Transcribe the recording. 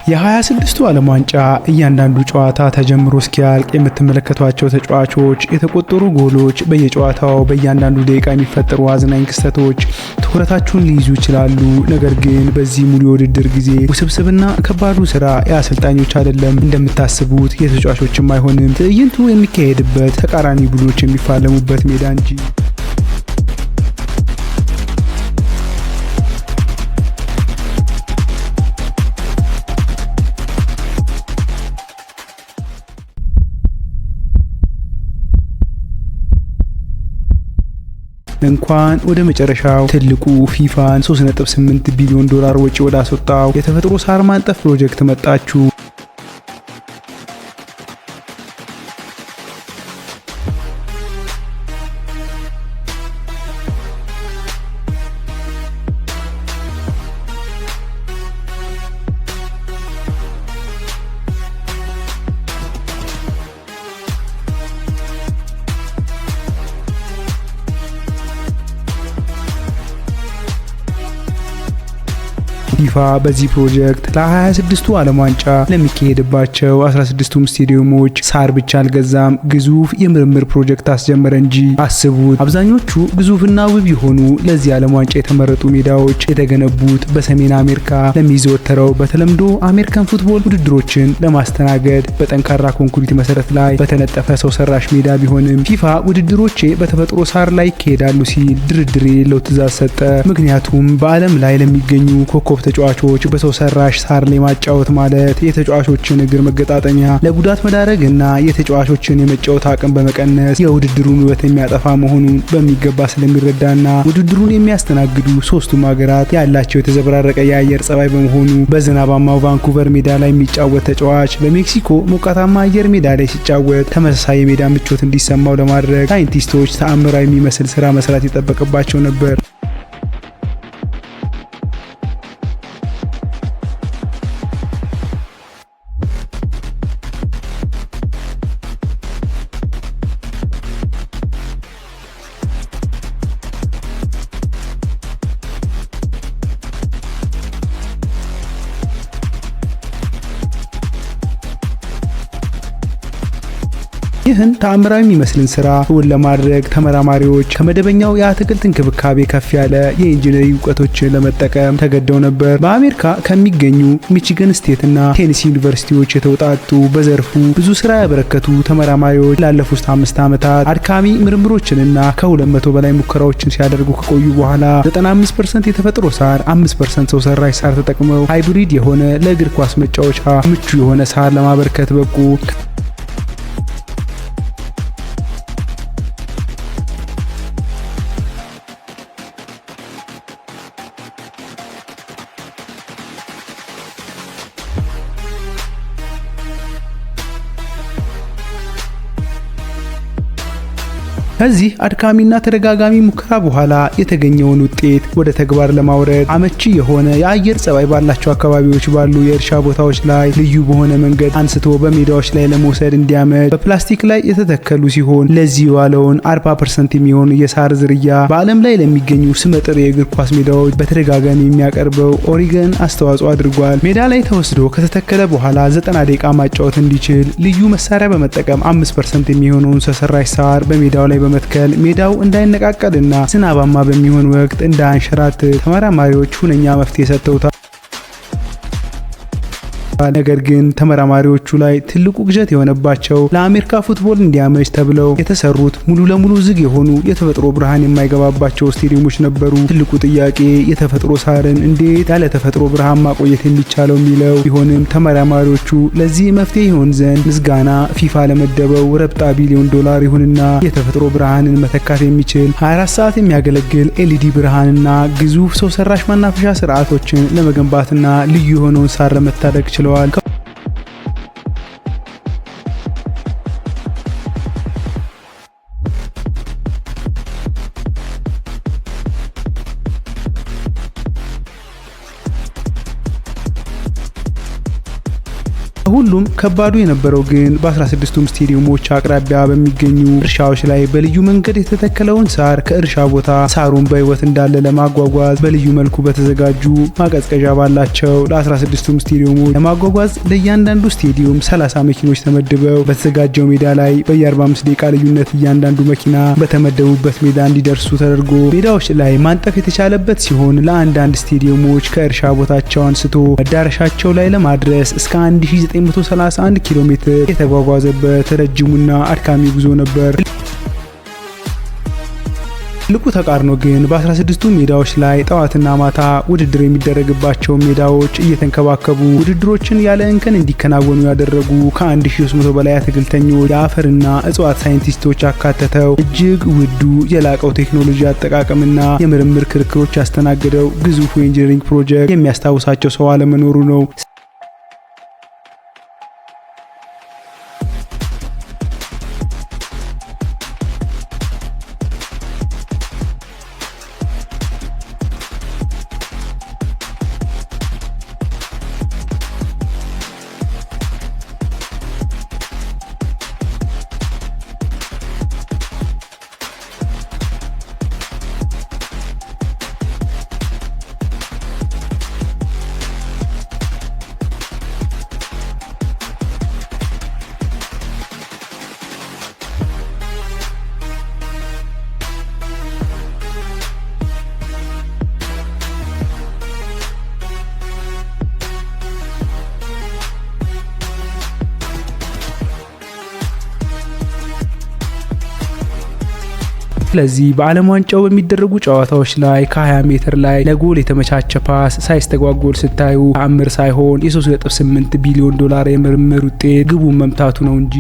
የ26ቱ ዓለም ዋንጫ እያንዳንዱ ጨዋታ ተጀምሮ እስኪያልቅ የምትመለከቷቸው ተጫዋቾች፣ የተቆጠሩ ጎሎች፣ በየጨዋታው በእያንዳንዱ ደቂቃ የሚፈጠሩ አዝናኝ ክስተቶች ትኩረታችሁን ሊይዙ ይችላሉ። ነገር ግን በዚህ ሙሉ የውድድር ጊዜ ውስብስብና ከባዱ ስራ የአሰልጣኞች አይደለም፣ እንደምታስቡት የተጫዋቾችም አይሆንም። ትዕይንቱ የሚካሄድበት ተቃራኒ ቡድኖች የሚፋለሙበት ሜዳ እንጂ። እንኳን ወደ መጨረሻው ትልቁ ፊፋን 3.8 ቢሊዮን ዶላር ወጪ ወዳስወጣው የተፈጥሮ ሳር ማንጠፍ ፕሮጀክት መጣችሁ። ፊፋ በዚህ ፕሮጀክት ለ26ቱ ዓለም ዋንጫ ለሚካሄድባቸው 16ቱም ስቴዲየሞች ሳር ብቻ አልገዛም፣ ግዙፍ የምርምር ፕሮጀክት አስጀመረ እንጂ። አስቡት፣ አብዛኞቹ ግዙፍና ውብ የሆኑ ለዚህ ዓለም ዋንጫ የተመረጡ ሜዳዎች የተገነቡት በሰሜን አሜሪካ ለሚዘወተረው በተለምዶ American football ውድድሮችን ለማስተናገድ በጠንካራ ኮንክሪት መሰረት ላይ በተነጠፈ ሰው ሰራሽ ሜዳ ቢሆንም፣ ፊፋ ውድድሮቼ በተፈጥሮ ሳር ላይ ይካሄዳሉ ሲል ድርድር የሌለው ትዕዛዝ ሰጠ። ምክንያቱም በዓለም ላይ ለሚገኙ ኮከብ ተጫዋቾች በሰው ሰራሽ ሳር ላይ ማጫወት ማለት የተጫዋቾችን እግር መገጣጠሚያ ለጉዳት መዳረግ እና የተጫዋቾችን የመጫወት አቅም በመቀነስ የውድድሩን ውበት የሚያጠፋ መሆኑን በሚገባ ስለሚረዳና ውድድሩን የሚያስተናግዱ ሶስቱም ሀገራት ያላቸው የተዘበራረቀ የአየር ጸባይ በመሆኑ በዝናባማው ቫንኩቨር ሜዳ ላይ የሚጫወት ተጫዋች በሜክሲኮ ሞቃታማ አየር ሜዳ ላይ ሲጫወት ተመሳሳይ የሜዳ ምቾት እንዲሰማው ለማድረግ ሳይንቲስቶች ተአምራዊ የሚመስል ስራ መስራት ይጠበቅባቸው ነበር። ይህን ተአምራዊ የሚመስልን ስራ እውን ለማድረግ ተመራማሪዎች ከመደበኛው የአትክልት እንክብካቤ ከፍ ያለ የ engineering እውቀቶችን ለመጠቀም ተገደው ነበር። በአሜሪካ ከሚገኙ ሚቺገን ስቴት እና ቴኒሲ ዩኒቨርሲቲዎች የተውጣጡ በዘርፉ ብዙ ስራ ያበረከቱ ተመራማሪዎች ላለፉት 5 ዓመታት አድካሚ ምርምሮችንና ከ200 በላይ ሙከራዎችን ሲያደርጉ ከቆዩ በኋላ 95% የተፈጥሮ ሳር፣ 5% ሰው ሰራሽ ሳር ተጠቅመው hybrid የሆነ ለእግር ኳስ መጫወቻ ምቹ የሆነ ሳር ለማበርከት በቁ። ከዚህ አድካሚና ተደጋጋሚ ሙከራ በኋላ የተገኘውን ውጤት ወደ ተግባር ለማውረድ አመቺ የሆነ የአየር ጸባይ ባላቸው አካባቢዎች ባሉ የእርሻ ቦታዎች ላይ ልዩ በሆነ መንገድ አንስቶ በሜዳዎች ላይ ለመውሰድ እንዲያመች በፕላስቲክ ላይ የተተከሉ ሲሆን፣ ለዚህ የዋለውን 40% የሚሆን የሳር ዝርያ በዓለም ላይ ለሚገኙ ስመጥር የእግር ኳስ ሜዳዎች በተደጋጋሚ የሚያቀርበው ኦሪገን አስተዋጽኦ አድርጓል። ሜዳ ላይ ተወስዶ ከተተከለ በኋላ 90 ደቂቃ ማጫወት እንዲችል ልዩ መሳሪያ በመጠቀም 5% የሚሆነውን ሰው ሰራሽ ሳር በሜዳው ላይ በመትከል ሜዳው እንዳይነቃቀልና ዝናባማ በሚሆን ወቅት እንዳያንሸራትት ተመራማሪዎች ሁነኛ መፍትሄ ሰጥተውታል። ነገር ግን ተመራማሪዎቹ ላይ ትልቁ ቅዠት የሆነባቸው ለአሜሪካ football እንዲያመች ተብለው የተሰሩት ሙሉ ለሙሉ ዝግ የሆኑ የተፈጥሮ ብርሃን የማይገባባቸው ስቴዲየሞች ነበሩ። ትልቁ ጥያቄ የተፈጥሮ ሳርን እንዴት ያለ ተፈጥሮ ብርሃን ማቆየት የሚቻለው የሚለው ቢሆንም፣ ተመራማሪዎቹ ለዚህ መፍትሄ ይሆን ዘንድ ምስጋና ፊፋ ለመደበው ረብጣ ቢሊዮን ዶላር ይሁንና የተፈጥሮ ብርሃንን መተካት የሚችል 24 ሰዓት የሚያገለግል LED ብርሃንና ግዙፍ ሰው ሰራሽ መናፈሻ ስርዓቶችን ለመገንባትና ልዩ የሆነውን ሳር ለመታደግ ችለዋል። ከሁሉ ከሁሉም ከባዱ የነበረው ግን በ16ቱም ስቴዲየሞች አቅራቢያ በሚገኙ እርሻዎች ላይ በልዩ መንገድ የተተከለውን ሳር ከእርሻ ቦታ ሳሩን በሕይወት እንዳለ ለማጓጓዝ በልዩ መልኩ በተዘጋጁ ማቀዝቀዣ ባላቸው ለ16ቱም ስቴዲየሞች ለማጓጓዝ ለእያንዳንዱ ስቴዲየም 30 መኪኖች ተመድበው በተዘጋጀው ሜዳ ላይ በየ45 ደቂቃ ልዩነት እያንዳንዱ መኪና በተመደቡበት ሜዳ እንዲደርሱ ተደርጎ ሜዳዎች ላይ ማንጠፍ የተቻለበት ሲሆን፣ ለአንዳንድ ስቴዲየሞች ከእርሻ ቦታቸው አንስቶ መዳረሻቸው ላይ ለማድረስ እስከ 1931 ኪሎ ሜትር የተጓጓዘበት ረጅሙና አድካሚ ጉዞ ነበር። ትልቁ ተቃርኖ ግን በ16ቱ ሜዳዎች ላይ ጠዋትና ማታ ውድድር የሚደረግባቸው ሜዳዎች እየተንከባከቡ ውድድሮችን ያለ እንከን እንዲከናወኑ ያደረጉ ከ1300 በላይ አትክልተኞች፣ የአፈርና እጽዋት ሳይንቲስቶች ያካተተው እጅግ ውዱ የላቀው ቴክኖሎጂ አጠቃቀምና የምርምር ክርክሮች ያስተናገደው ግዙፉ የ engineering ፕሮጀክት የሚያስታውሳቸው ሰው አለመኖሩ ነው። ስለዚህ በዓለም ዋንጫው በሚደረጉ ጨዋታዎች ላይ ከ20 ሜትር ላይ ለጎል የተመቻቸ pass ሳይስተጓጎል ስታዩ ተአምር ሳይሆን የ3.8 ቢሊዮን ዶላር የምርምር ውጤት ግቡን መምታቱ ነው እንጂ።